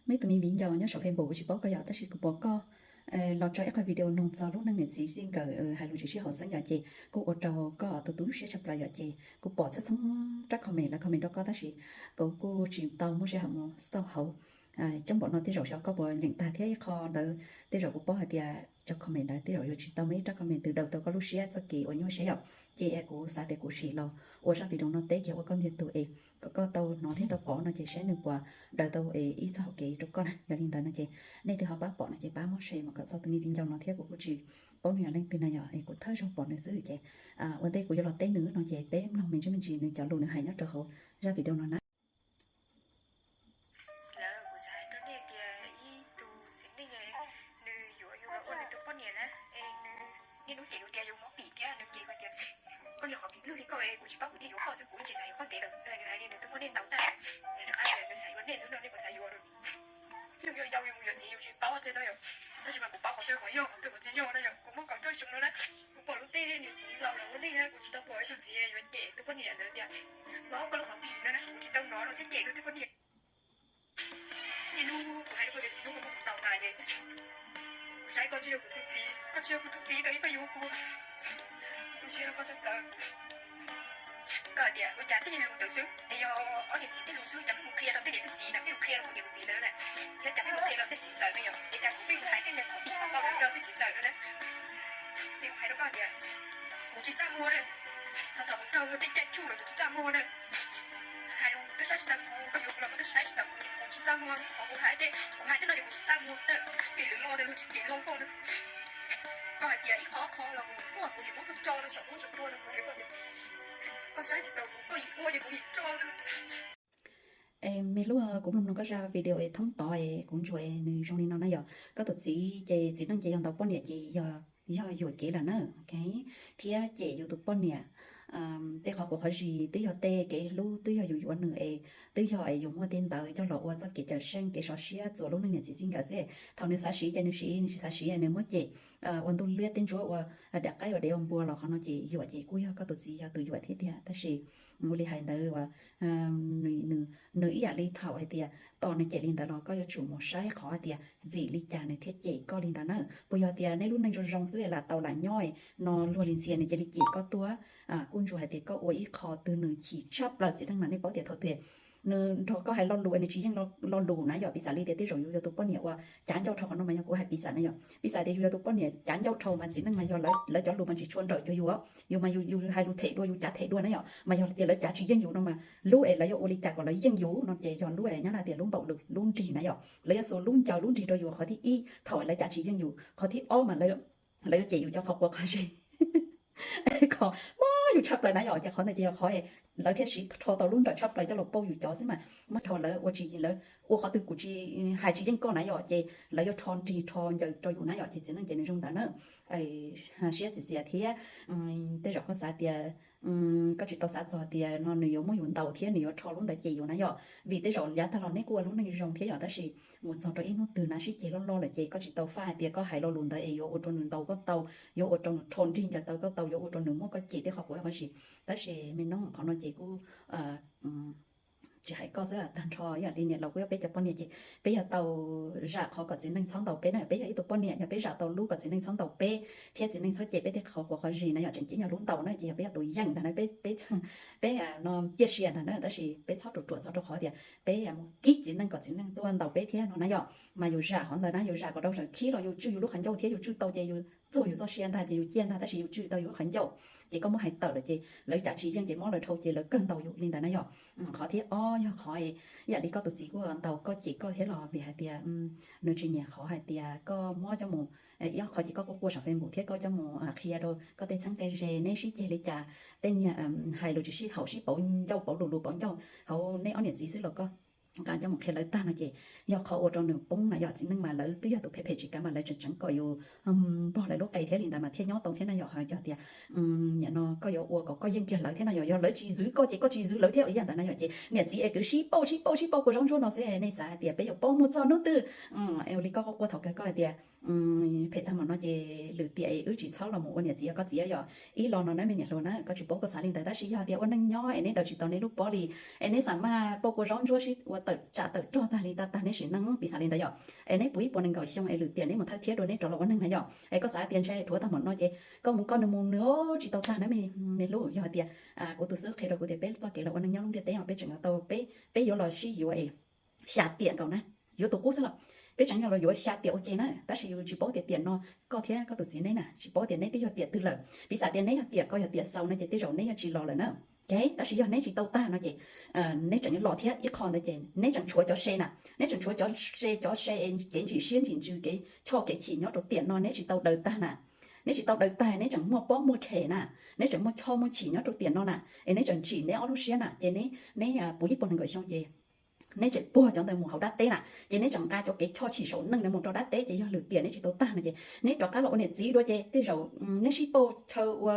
Muaj ib tug me viv ncaus nyob saum Facebook kuv tsis paub koj yom, tab sis kuv pom koj los tso ib qho video noog txog lub neej niam txiv txij nkawm hais lus tsis sib haum xeeb yom, ces kuj ua rau koj tu tu siab tshaj plaws yom, ces kuv pom txhua txhua rab comment lawv comment rau koj tab sis kuv kuj tsis tau muaj sij hawm mus xauj hauv coob npaum no, tej zaum xyov koj puas nyeem tag thiab ib qho ntawd tej zaum kuv paub hais tias cov comment ntawd tej zaum yuav tsis tau muaj ib rab comment twg daws tau koj lub siab txoj kev uas nyuaj siab yom. Ces kuv xav tias kuv sim los ua zaj video no teb kiag ua koj ntiag tug es kom koj tau hnov thiab tau pom no ces saib nws puas daws tau es ib txoj hauv kev rau koj na. Yog li ntawd no ces nej twb ho pab pom no ces pab muab share mus kom txog tus me viv ncaus no thiab, kuv kuj tsis paub nws yog leej twg na yom, es kuv thawj zaug pom nws xwb ces ua ntej kuv yuav los teb nws no ces peb mloog me ntsis me ntsis nws cov lus nws hais nyob rau hauv zaj video no na. Lawv kuv xav hais rau nej tias ib tug txiv neej nws yuav yus los ua nws tus poj niam na, es nws niaj hnub cem yus tias yus mob pim thiab nws cem tias koj niag qhov pim lwj li koj, kuv tsis paub kuv thiaj yuav koj xwb, kuv tsis xav yuav koj ntev lawm. Nws hais li nws twb muaj nej ntau tag, nws rov qab tias nws xav yuav nej xwb no, nej puas xav yuav? Yus yog yau yus mus yuav txiv yus tsis paub txij no yom, tab sis mas kuv paub qhov twg qhov yog qhov twg qhov tsis yog no yom. Kuv muaj kaum cuaj xyoo no na, kuv pom lub teb niam txiv laus laus ua neej na, kuv tsis tau pom ib tug txiv yuav cem tus poj niam ntawd tias mob koj lub qhov pim no na, kuv tsis tau hnov rau thiab cem rau tej poj niam. Txij hnub kuv hais rau koj tias txij hnub koj muab kuv tau tas ces kuv saib koj tsis yog kuv tus txiv, koj tsis yog kuv tus txiv tau ib koj yuav kuv, kuv tu siab rau koj tshaj plaws. Koj hais tias ua cas tej niag lus ntawd xwb es yog ob niam txiv tej lus xwb, cas peb mus qhia rau tej niam tej txiv na, peb mus qhia rau kuv niam kuv txiv lawm na, thiab cas peb mus qhia rau tej txiv ntxawm na yom, es cas kuv pheej mus hais tej niag qhov pim qhov ntau ntawd rau tej txiv ntxawm no na. Ces kuv hais rau koj tias kuv tsis txaj muag na, thaum thaum kuv raug luag tej caij tsuj lawm kuv tsis txaj muag na. Hais lus twb saib tsis taus kuv, koj yuav kuv los koj twb saib tsis taus kuv, kuv tsis txaj muag. Qhov kuv hais, kuv hais tej no ces kuv tsis txaj muag na. Pim lwm lo ntawd luag tsis cem lo koj na. Koj hais tias ib qho qho los kuv muab kuv yim muab koj tso rau saum huab saum cua no, kuv hais koj tias koj saib tsis taus kuv, koj yim ua ces kuv yim tso xwb. Me lub, kuv mloog mloog koj zaj video es thoob tod es kuv ntsuas nws zoo li no na yom. Koj tus txiv ces txiv neej ces yog ntaus poj niam ces yog yuam kev lawm na, thiab cem yus tus poj niam tej qhov quav qhov zis twb yog tej kev hlub, twb yog yus yuav nws es twb yog es yus muaj tej ntawd coj los ua txoj kev cawm seej kev sov siab txuas lub neej niam txiv txij nkawm xwb. Thaum nws xav siv ces nws siv, nws tsis xav siv nws muab cem ua ntuj liab teb ntsuab ua daim qaib ua dev ua npua los qhov no ces yuam ces kuj yog koj tus txiv yog tus yuam thiab tiag. Tab sis ua li hais ntawd uas nws ib yam li thaum hais tias tos nws cem li ntawd los koj yuav tsum mus saib qhov hais tias vim li cas nws thiaj cem koj li ntawd na. Puas yog tias nej lub neej zoo zoo xwb lam tau lam nyob no luag li ntxhia nws cia li cem koj tuaj? Kuj ntsuas hais tias koj ua ib qho twg nws chim tshaj plaws txiv neej mas nej paub tias thaum twg nws nrog koj hais lo lus nws tsis yeej lo lus na yom. Piv xam li tias tej zaum yus yog tus poj niam uas cav ncauj dhau, qhov no mas yog kuv hais piv xam na yom, piv xam tias yus yog tus poj niam cav ncauj dhau mas txiv neej mas yog lawv cov lus mas tsis tshua nrawm cuag yus, yus mas yus hais lus them dua yus cav them dua na yom. Mas yog tias lawv cav tsis yeej yus no mas lub es lawv yuav ua li cas kom lawv yeej yus no ces yog lub es nyob hais tias lub npaum lwm lub nrig na yom. Lawv yuav xuas lub ncaws lub nrig rau yus qhov thib ib thaum lawv cav tsis yeej yus, qhov thib ob mas lawv yuav cem yus cov qhov quav qhov zis kom mob yus tshaj plaws na yom. Ces qhov ntawd ces yog qhov lawv thiaj siv rho tau lub nrawm tshaj plaws coj los pauj yus cov xwb mas muab rho lawv ua tsis, lawv ua qhov twg kuv tsis hais tsis yeej koj na yom, ces lawv yuav rho nrig rho ncaws rau yus na yom. Ces txiv neej ces nws zoo ntawd na. Siab txias txias thiab tej zaum koj xav tias koj tsis tau xav txog tias no nws yuav muab yus ntaus thiab nws yuav rho lub ntawd cem yus na yom. Vim tej zaum yav tag los neb kuj ua lub neej zoo thiab yom, tab sis mus txog rau ib hnub twg na sib ceg loj loj lawm ces koj tsis tau faj hais tias koj hais lo lus ntawd es yuav ua rau nws ntaus koj tau, yuav ua rau nws rho nrig ncaws taw koj tau, yuav ua rau nws muab koj cem tej qhov quav qhov zis. Tab sis me noob, qhov no ces kuj tsis hais koj xwb, tag nrho ib yam li niam laus kuj yog peb cov poj niam ces peb yog tau zam qhov kom txiv neej txhob ntaus peb na. Peb yog ib tug poj niam yog peb zam tau lub kom txiv neej txhob ntaus peb thiab txiv neej txhob cem peb tej qhov quav qhov zis na yom. Tseem ceeb yog lub ntaus na ces yog peb yog tus yeem ntag na, peb, peb no ciaj sia ntag na, tab sis peb txhob ruam ruam txog rau qhov tias peb mus kib txiv neej kom txiv neej tuaj ntaus peb thiab no na yom. Mas yus zam qhov ntawd na, yus zam kom rau sawv khib los yus tswj yus lub qhov ncauj thiab yus tswj tau ces yus txuag yus txoj sia ntag ces yus ciaj ntag, tab sis yus tswj tau yus lub qhov ncauj. Ces koj muab hais tawm lawm ces lawv cav tsis yeej ces mob lawv dhau ces lawv kawg ntaus yus li ntawd na yom. Qhov thib ob yog qhov yam li koj tus txiv kuj ntaus koj cem koj thiab los vim hais tias nws tsis nyiam qhov hais tias koj muab coj mus, ib qhov ces koj quaj quaj saum Facebook thiab koj coj mus qhia rau koj tej txheeb tej ze neb sib ceg li cas, tej niag hais lus tsis sib haum sib pauv ncauj pauv lus lus pauv ncauj hauv neb ob niam txiv xwb los koj nqa coj mus qhia lawv tag no ces yog qhov ua rau nws poob na yom. Txiv neej mas lawv twb yog tus phem phem tsis kav mas lawv tseem tseev kom yus npog lawv lub qe thiab li ntawd mas thiaj nyob tau thiab na yom. Ho yog tias nim no koj yuav ua kom koj yeej kiag lawv thiab no yom, yog lawv tsis zwv koj ces koj tsis zwv lawv thiab ib yam ntawd na yom. Ces niam txiv es kwv sib pauj sib pauj sib pauj kua zaub ntsuab no xwb, nej xav hais tias peb yuav paub muaj txog hnub twg? Ua li koj quaj quaj thaum kawg koj hais tias phem tag mus no ces lwm tiam es wb tsis txhob los mus ua niam txiv koj txiv yom. Ib lo no na me niam hluas na, koj tsis paub koj xav li ntawd, tab sis yog tias ua neej nyob es neb daws tsis tau neb lub pob li es neb xav maj pauj kua zaub ntsuab sib ua tawm tsam tawm rog tag li tag tag neb sim neej piv xam li ntawd yom. Es neb puv ib puas nees nkaum xyoo es lwm tiam neb mus thawb thiab dua neb rov los ua neeg na yom. Es koj xav tias ntshe rhuav tag mom no ces koj mus koj nws mus nws tsis tau tag na me lub. Yog hais tias kuv tus xib hwb qhia rau kuv tias peb txoj kev los ua neeg nyob lub ntiaj teb no peb tseem yuav tau, peb, peb yuav los sib yuav es xya tiam nkaus na, yuav tus qub xwb los peb tseem yuav los yuav xya tiam ua ke na, tab sis yus tsis paub tias tiam no koj thiab koj tus txiv neb na tsis paub tias neb twb yog tiam twg lawm. Piv xam tias neb yog tiam, koj yog tiam xaus no ces tej zaum neb yuav tsis los lawm na. Tab sis yog neb tsis tau tag no ces neb tseem yuav los thiab. Ib qho ntawd ces neb tseem tshuav cov se na, neb tseem tshuav cov se, cov se kev ntsim siab ntsim ntsws, kev choj kev chim nyob rau tiam no neb tsis tau daws tag na. Neb tsis tau daws tag neb tseem muaj pob muaj khem na, neb tseem muaj choj muaj chim nyob rau tiam no na, es neb tseem ntsim neb ob lub siab na ces neb, neb puv ib puas nees nkaum xyoo ces neb tseem puag cov ntawd mus hauv dab teb na, ces neb tseem nqa cov kev choj chim saum neej no mus rau dab teb ces yog lwm tiam neb tsis tau tag no ces neb rov qab los ua niam txiv dua ces tej zaum neb sib pauj chaw ua,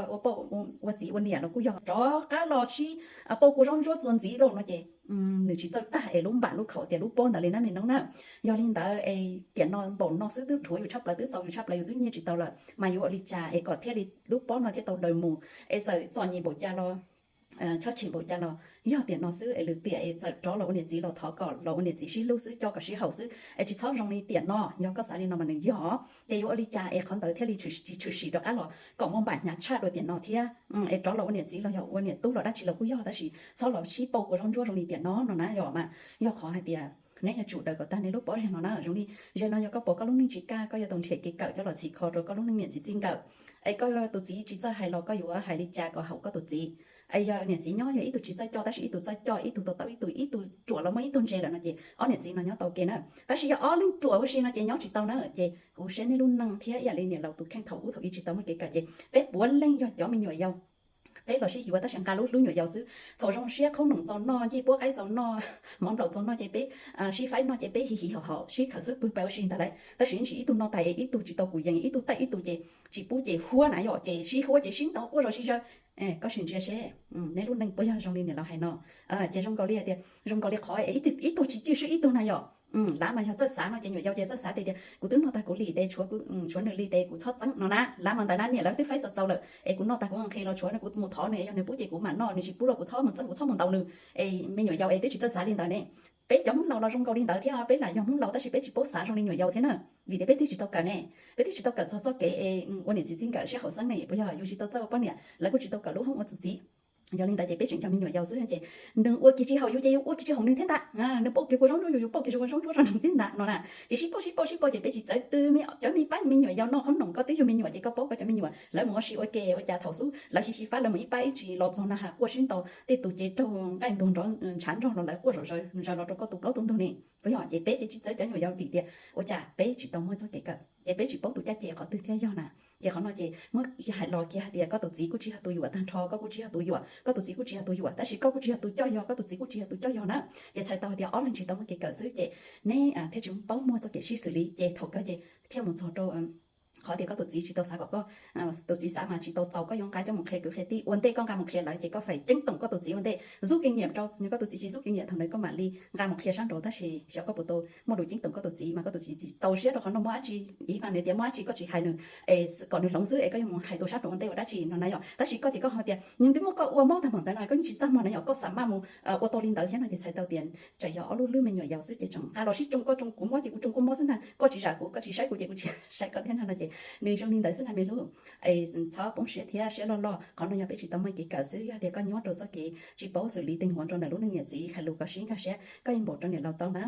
ua txiv ua niam los kuj yog, rov qab los sib pauj kua zaub ntsuab txuas ntxiv lawm no ces nws tsis txawj tag es lub npam lub khaum tias lub pob ntawd li na me noob na. Yog li ntawd es tiam no npaum no xwb twb rhuav yus tshaj plaws, twb txaus yus tshaj plaws, yus twb nyiaj tsis tau lawm mas yuav ua li cas es kom thiaj li lub pob no thiaj tau daws mus es txawm txom nyem npaum cas los choj chim npaum cas los yog tiam no xwb es lwm tiam es txawm rov los ua niam txiv los thov kom los ua niam txiv sib hlub xwb, coj kom sib haum xwb es tsis txhob zoo li tiam no. Yog koj xav li no mas nws yog, ces yuav ua li cas es qhov ntawd thiaj li tsis tshwm sim rov qab los kom muaj npam hnyav tshaj dua tiam no thiab. Es rov los ua niam txiv los yog ua niam tub los dab tsi los kuj yog, tab sis txhob los sib pauj kua zaub ntsuab zoo li tiam no no na yom. Mas yog qhov hais tias neb yuav tsum daws kom tag neb lub pob zeb no na. Zoo li zaum no yog koj pom koj lub neej tsis kaj, koj yuav tau nrhiav kev kawm coj los txhim kho rau koj lub neej niam txiv txij nkawm. Es koj tus txiv tsis txawj hais los koj yuav hais li cas kom haum koj tus txiv? Es yog niam txiv nyob yog ib tug tsis txawj coj tab sis ib tug txawj coj, ib tug tau tau ib tug, ib tug ruam los muaj ib tug ntse lawm no ces ob niam txiv no nyob tau ua ke na. Tab sis yog ob leeg ruam ua si no ces nyob tsis tau na. Ces kuv saib neb lub neej thiab ib yam li niam laus tus kheej thaum ub thaum ub tsis tau muaj kev kawm ces peb puav leej yog cov me nyuam yaus, peb los sib yuav tab sis nqa lub hlwb nyuam yaus xwb. Thaum zoo siab khaub noom txaus noj, ncej puab qaib txaus noj, mov nplaum txaus noj ces peb sib faib noj ces peb hiv hiv haum haum sib khawm xwb pw pais ua si ntag lauj. Tab sis ntsis ib tug noj tas es ib tug tsis tau kuv yees, ib tug taij ib tug ces tsis pub ces huab na yom, ces sib huab ces sib ntaus quaj zom sib zaws. Koj sim ntsia seb neb lub neej puas yog zoo li niam laus hais no. Ces zoo nkaus li hais tias zoo nkaus li qhov ib tug tsis cwj sib ib tug na yom. Lav mas yog txawj xav no ces nyuam yaus ces txawj xav tias kuv twb noj tag kuv li tes tshuav, tshuav nws li tes kuv txhob txeeb no na. Lav mas ntawd na, niam lawv twb faib txaus txaus lawm es kuv noj tag kuv nqhis los tshuav nws, kuv mus thov nws, yog nws pub ces kuv mam noj, nws tsis pub los kuv txhob mus txeeb, kuv txhob mus ntaus nws. Es me nyuam yaus es twb tsis txawj xav li ntawd ne. Peb cov Hmoob laus los zoo nkaus li ntawd thiab, peb lam yog Hmoob laus tab sis peb tsis paub xav zoo li nyuam yaus thiab na. Vim tias peb twb tsis tau kawm ne, peb twb tsis tau kawm txog txoj kev es ua niam txiv txij nkawm sib haum xeeb ne, puas yog? Yus tsis tau txawj ua poj niam, lawv kuj tsis tau kawm lub hoob ua tus txiv. Yog li ntawd ces peb tseem yog me nyuam yaus xwb ces nws ua kiag tsis haum yus ces yus ua kiag tsis haum nws thiab ntag. Nws pauj kiag kua zaub ntsuab yus, yus pauj kiag kua zaub ntsuab rau nws thiab ntag no na. Ces sib pauj sib pauj sib pauj ces peb tsis txawv twg, cov me pab me nyuam yaus noj qhob noom, koj twb yug me nyuam ces koj paub koj cov me nyuam lawv mus ua si ua ke ua cas thaum xub lawv xyiv xyiv fab lawv mus ib pab ib tsis los txog na has quaj sib ntaus, tej tus ces raug nqaij ntug nrov ntshav nrog los lawv quaj zom zaws zaws los rau koj tus plaub tus ntug ne. Puas yog? Ces peb ces tsis txawv cov nyuam yaus vim tias ua cas peb tsis tau muaj txoj kev kawm ces peb tsis paub tus caj ces qhov twg thiaj yog na. Ces qhov no ces muab hais los kiag hais tias koj tus txiv kuj tsis yog tus yuam tag nrho, koj kuj tsis yog tus yuam, koj tus txiv kuj tsis yog tus yuam, tab sis koj kuj tsis yog tus coj yog, koj tus txiv kuj tsis yog tus coj yog na. Ces txhais tau hais tias ob leeg tsis tau muaj kev kawm xwb ces neb thiaj tsis paub muaj txoj kev sib xws li ces thaum kawg ces thiaj mus txog rau qhov tias koj tus txiv tsis tau xav kom koj, tus txiv xav mas tsis tau txaus koj yuav nqa coj mus qhia kwv qhia tij. Ua ntej koj nqa mus qhia lawv ces koj feem ceeb toom koj tus txiv ua ntej, zub kev nyiam rau, yog koj tus txiv tsis zub kev nyiam thaum ntawd koj mam li nqa mus qhia sab nraud. Tab sis xyov koj puas tau muaj lus ceeb toom koj tus txiv mas koj tus txiv tsis txaus siab rau qhov no muaj dab tsi, iv mas nws tias muaj dab tsi koj tsis hais nws es kom nws hloov xwb es koj yuav mus hais tus sab nraud ua ntej ua dab tsi no na yom. Tab sis koj ces koj ho tias nws twb muab koj ua mob tag npaum ntawd no koj yeej tsis txaj muag na yom, koj xav maj mus ua tau li ntawd thiab no ces txhais tau tias tseem yog ob lub hlwb me nyuam yaus xwb ces tseem nqa los sib tsoo, koj tsoo kuv mob ces kuv tsoo koj mob xwb ntag, koj tsis zam kuv, koj tsis saib kuv ces kuv tsis saib koj thiab no ces nws zoo li ntawd xwb na me hlub. Txhob poob siab thiab siab loj loj, qhov no yog peb tsis tau muaj kev kawm xwb, yog tias koj nyob rau txoj kev tsis paub xws li teeb huav rau ntawm lub neej niam txiv hais lus kom sib nkag siab, koj yeej npaum rau niam laus tau na.